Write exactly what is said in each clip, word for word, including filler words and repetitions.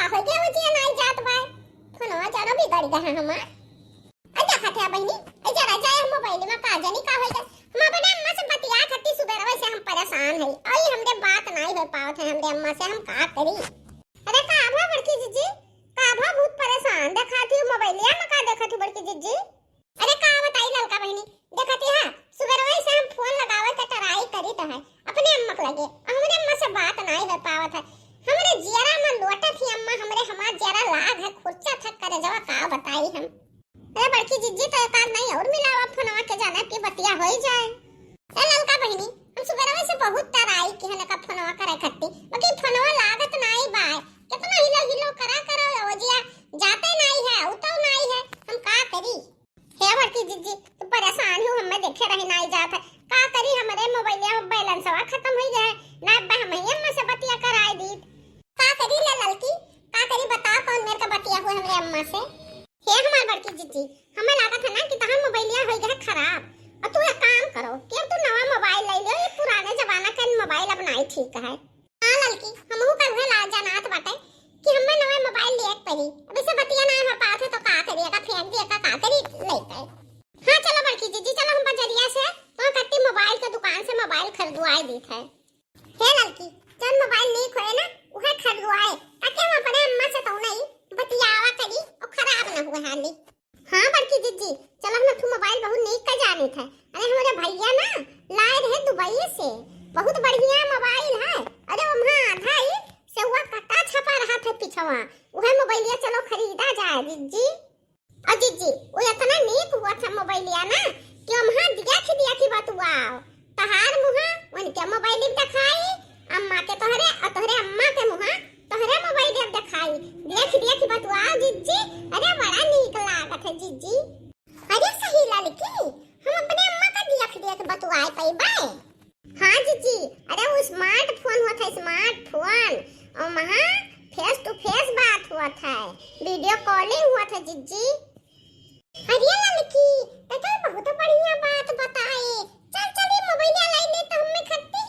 हो गया वो जिया नाई जात बाय। फोनवा जानो बिगड़ गया है हमार। ए देखत है बहिनी, ए जरा जाए हम मोबाइल में का जानी का होई गए। हम अपने अम्मा से बतिया खत्ती सुबह रवे से हम परेशान है। आई हमरे बात नाई हो पावत है हमरे अम्मा से, हम का करी? अरे का भा बड़की जिज्जी, का भा बहुत परेशान देखा थी मोबाइलिया में, का देखा थी बड़की जिज्जी? अरे का बताई ललका बहिनी, देखत ही हा, सुबेरवे से हम फोन लगावे के ट्राई करीत है अपने अम्मा के लगे, हमरे अम्मा से बात नाई हो पावत है। हमरे जियरा में लोटत ही अम्मा, हमरे हमार जियरा लाग है, खुरचा थक करे जवा का बताई हम। अरे बड़की जिज्जी तो एक आध नाई और मिलावा फोनवा के, जाना कि बतिया होई जाए। ए ललका बहिनी, हम सुबेरवे से बहुत ट्राई की है का फोनवा करे खत्ती, बाकी फोनवा लागत नाई बाय। कितना हिलो हिलो करा करो, वो जिया जाते नाई है, उतौ नाई है, हम का करी? हे बड़की जिज्जी, तू परेशान हो, हमें देखे रही नाई जात है। का करी, हमरे मोबाइलिया में बैलेंसवा खत्म होई गए, ना बा हम ही अम्मा से बतिया कराई दीत। का करी ले ललकी, का करी बता, कौन मेर का बतिया हुए हमरे अम्मा से? हे हमार बड़की जिज्जी, हमें लागत है ना कि तहार मोबाइलिया होई गए खराब। और तू एक काम करो कि अब तू नवा मोबाइल ले लियो, ये पुराने जमाना के मोबाइल अब नाई ठीक है। हाँ ललकी, हमहू का उहे ला जनात बाटे कि हम्मे नवे मोबाइल लिए के पड़ी। अब इसे बतिया ना हो पावत है तो का करी, एका फेंक दिए का, का करी लेके। हाँ चलो बड़की जिज्जी, चलो हम बजरिया से वहाँ कत्ती मोबाइल के दुकान से मोबाइल खरीदवाए दीत है। हे ललकी, जौन मोबाइल नीक होए ना उहे खरीदवाए, ताकि हम अपने अम्मा से तो नहीं बतियावा करी और खराब ना हुए हाली। हाँ बड़की जिज्जी, चलो हम ठू मोबाइल बहुत नीक का जानित है। अरे हमरे भैया ना लाए रहे दुबई से, बहुत बढ़िया मोबाइल है। अरे वहाँ आधा ही से हुआ कटा छपा रहा था पिछवा, वह मोबाइलिया चलो खरीदा जाए जिज्जी। और जिज्जी, वो इतना नीक हुआ था मोबाइलिया ना कि वहाँ दिया खी दिया खी बतुआओ। तहार मुहा उनके मोबाइल में दिखाई, अम्मा के तोहरे, और तोहरे अम्मा के मुहा तोहरे मोबाइल में दिखाई। देख देख बतुआओ जिज्जी, अरे बड़ा नीक लागत है जिज्जी। अरे सही ललकी, हम अपने अम्मा का देख देख बतुआए पइबे। हाँ जिज्जी, अरे वो स्मार्टफोन होत है, स्मार्टफोन, और वहाँ फेस टू फेस बात होत है, वीडियो कॉलिंग होत है जिज्जी। अरे ललकी, तू तो बहुत बढ़िया बात बताए। चल, चल, ये मोबाइल लाई ले तो हमें खत्ती।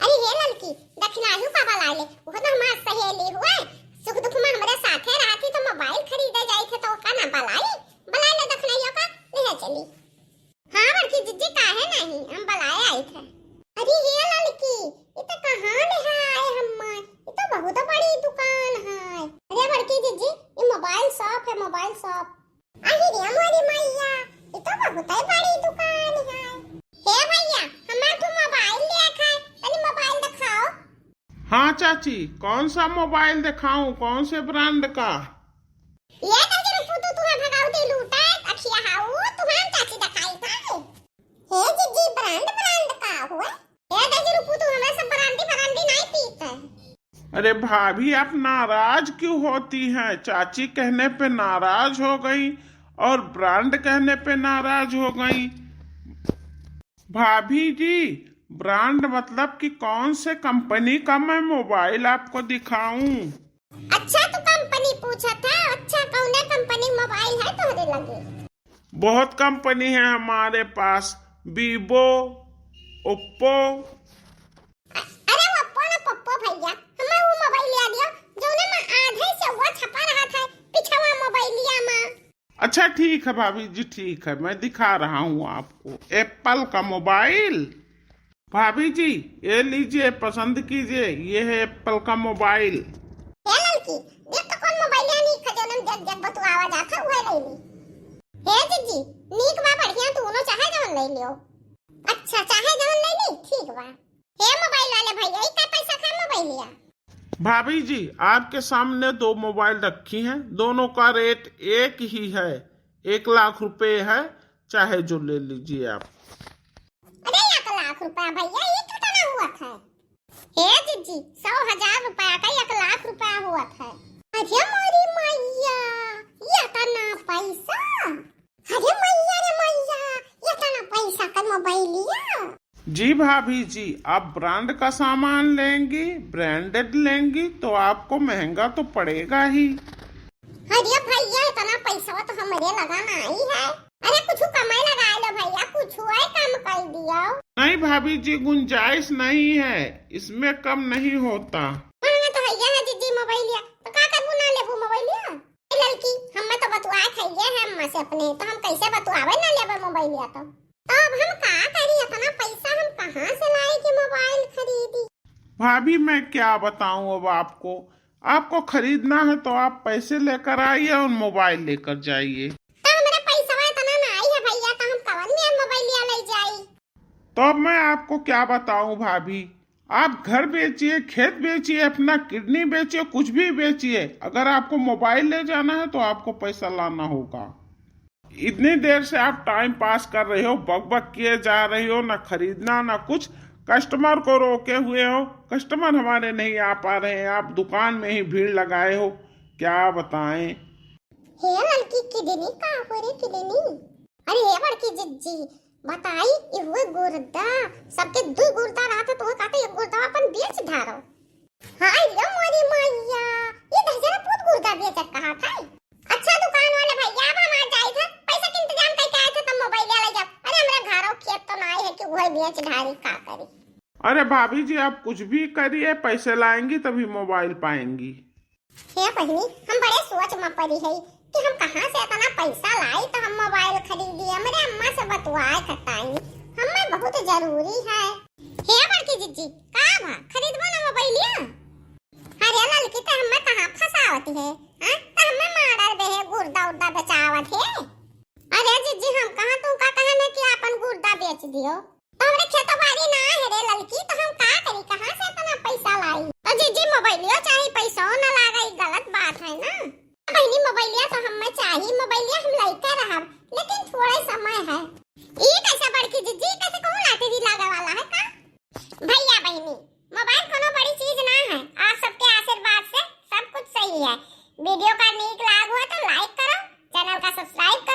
अरे हे ललकी, दखिनाही का बलाए ले, वो तो हमार सहेली हुए। सुख दुख में हमरे साथे रहती तो मोबाइल खरीदे जाई थे तो का ना बलाई? बलाए ले दखिनाही का, ले चली। हाँ बड़की जिज्जी, काहे नहीं, हम बलाए आई थे। अरे हे ललकी, ये तो कहाँ ले आए हम्मा? ये तो बहुत बड़ी दुकान है। अरे बड़की जिज्जी, ये मोबाइल शॉप है, मोबाइल शॉप। अरे रे मोरी मैया, ये तो बहुत ही बड़ी दुकान है। हे भैया, हमार तू मोबाइल ले आखा, तनी मोबाइल दिखाओ। हाँ चाची, कौन सा मोबाइल दिखाऊं, कौन से ब्रांड का? ये तो जरा फुतू तुम्हें भगाऊ दे लूटा, अखिया हाऊ, तुम्हें चाची दिखाई का है? हे जिज्जी, ब्रांड, ब्रांड का हुआ? ए दहिजरू, तू हमरा से बरांडी बरांडी नाई पीत है। अरे भाभी, आप नाराज क्यों होती हैं? चाची कहने पे नाराज हो गई और ब्रांड कहने पे नाराज हो गई। भाभी जी, ब्रांड मतलब कि कौन से कंपनी का मैं मोबाइल आपको दिखाऊं? अच्छा, तू कंपनी पूछत है? अच्छा, कौने कंपनी मोबाइल है तोहरे लगे? बहुत कंपनी है हमारे पास, Vivo, Oppo। अरे Oppo ना Poco भैया, हमें वो मोबाइल लिया दियो, जौने में आधे से वो छपा रहा था, पिछवा मोबाइलिया में। अच्छा ठीक है भाभी जी, ठीक है, मैं दिखा रहा हूँ आपको Apple का मोबाइल। भाभी जी, ये लीजिए, पसंद कीजिए, ये है Apple का मोबाइल। हे ललकी, देख तो कौन मोबाइल है नीक है, जौन हम देख देख बतुआवा जात है, उहे ले ली। हे जिज्जी, नीक बा, बढ़िया, तू उनो चाहे जौन ले लियो। अच्छा, चाहे जौन ले ली, ठीक बा। हे मोबाइल वाले भैया, ई का पैसा खा मोबाइलिया? भाभी जी, आपके सामने दो मोबाइल रखी हैं, दोनों का रेट एक ही है, एक लाख रुपए है, चाहे जो ले लीजिए आप। अरे एक लाख रुपया भैया, ये कितना हुआ था? हे जिज्जी, सौ हजार रुपया का एक लाख रुपया हुआ था। अरे मोरी मैया, ये इतना पैसा? अरे मैया रे मैया, ये इतना पैसा का मोबाइलिया? जी भाभी जी, आप ब्रांड का सामान लेंगी, ब्रांडेड लेंगी तो आपको महंगा तो पड़ेगा ही। अरे भैया, इतना पैसा तो हमरे लगा नाई है। अरे कुछ कमाई लगा लो भैया, कुछ और कम कर दियो। नहीं भाभी जी, गुंजाइश नहीं है, इसमें कम नहीं होता। महंगा तो भैया है जिज्जी मोबाइलिया, तो का करबू ना लेबू? से अपने, तो हम कैसे बतुआवे ना लेबे मोबाइलिया तो। तो अब हम का करी, इतना पैसा हम कहाँ से लाई कि मोबाइल खरीदी? भाभी, मैं क्या बताऊं अब आपको, आपको खरीदना है तो आप पैसे लेकर आइए और मोबाइल लेकर जाइए। तो हमरा पैसवा इतना ना आई है भैया, तो हम कवन में मोबाइलिया ले जाई? तो अब मैं आपको क्या बताऊं भाभी, आप घर बेचिए, खेत बेचिए, अपना किडनी बेचिए, कुछ भी बेचिए, अगर आपको मोबाइल ले जाना है तो आपको पैसा लाना होगा। इतनी देर से आप टाइम पास कर रहे हो, बकबक किए जा रहे हो, ना खरीदना ना कुछ। कस्टमर को रोके हुए हो, कस्टमर हमारे नहीं आ पा रहे हैं, आप दुकान में ही भीड़ लगाए हो, क्या बताएं। हे ललकी किडनी का हो रे किडनी? अरे हे बड़की जिज्जी, बताई, इहुए गुर्दा, सबके दू गुर्दा रहत है, तो कहते एक गुर्दा अपन बेच ढारो। हाय रे मोरी मैया, ये दहिजरा पूत गुर्दा बेचत कहा था। अच्छा दुकान वाले भैया, अब हम आ जाए थे, पैसा के इंतजाम करके आए थे, तब मोबाइल ले जाओ। अरे हमरा घरों खेत तो ना आए है कि वही बेच ढारी का करी। अरे भाभी जी, आप कुछ भी करिए, पैसे लाएंगी तभी मोबाइल पाएंगी। हे बहिनी, हम बड़े सोच में पड़ी है कि हम कहाँ से इतना पैसा लाई तो हम मोबाइल खरीदी। हमरे अम्मा से बतुआए खताई, हमें बहुत जरूरी है। हे बड़की जिज्जी, का भा खरीदबो ना मोबाइलिया? अरे ललकी, ते हमें कहाँ फंसावत है, हाँ? ते हमें मारल बे है, गुर्दा उर्दा बेचावत है। अरे जिज्जी, हम कहाँ तू का कहन है कि अपन गुर्दा बेच दियो? तो हमरे खेतो बाड़ी ना है रे ललकी, तो हम का करी, कहाँ से इतना पैसा लाई? तो जिज्जी मोबाइलियो चाही, पैसो ना लागे, ई गलत बात है ना। बहिनी मोबाइलिया तो हमें चाही, मोबाइलिया हम लइके रहब, लेकिन थोड़ा समय है। ई कैसे बड़की जिज्जी, कैसे कहूँ लाटरी लागे वाला है का? भैया बहिनी, मोबाइल कोनो बड़ी चीज ना है, आप सबके आशीर्वाद से सब कुछ सही है। वीडियो का नीक लाग हो तो लाइक करो, चैनल का सब्सक्राइब